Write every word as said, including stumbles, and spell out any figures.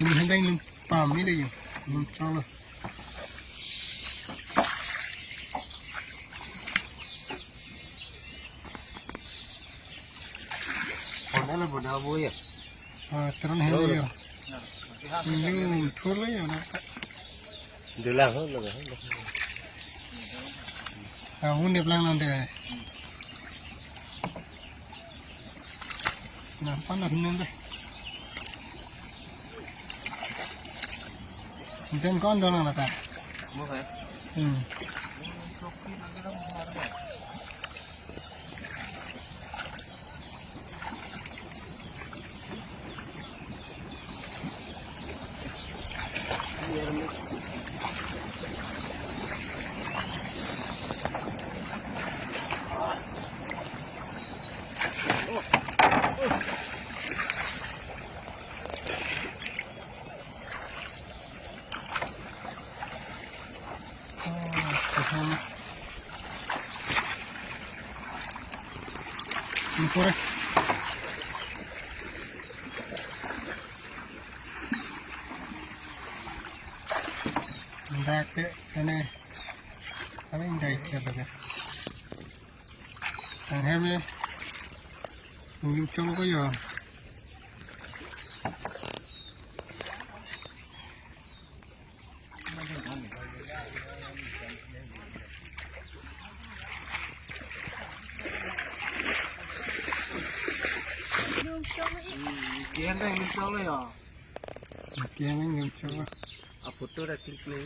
Hendang lum pam ni le yo. Lum cholo. Kona lo boda bo ya. Ah, teron hen yo. Lum thur le yo na. Dula ho lo ho. Ah, un dep lang nang de. Na, pan na hin nang de. Jen kon dong nang lata. Mo hai. Hmm. Dak ke, kene, kami indai cek lagi. Arheme, ujung chong ko yo. Kian dang ujung chong lo yo. Kian dang ujung chong lo. A photo ra click lo.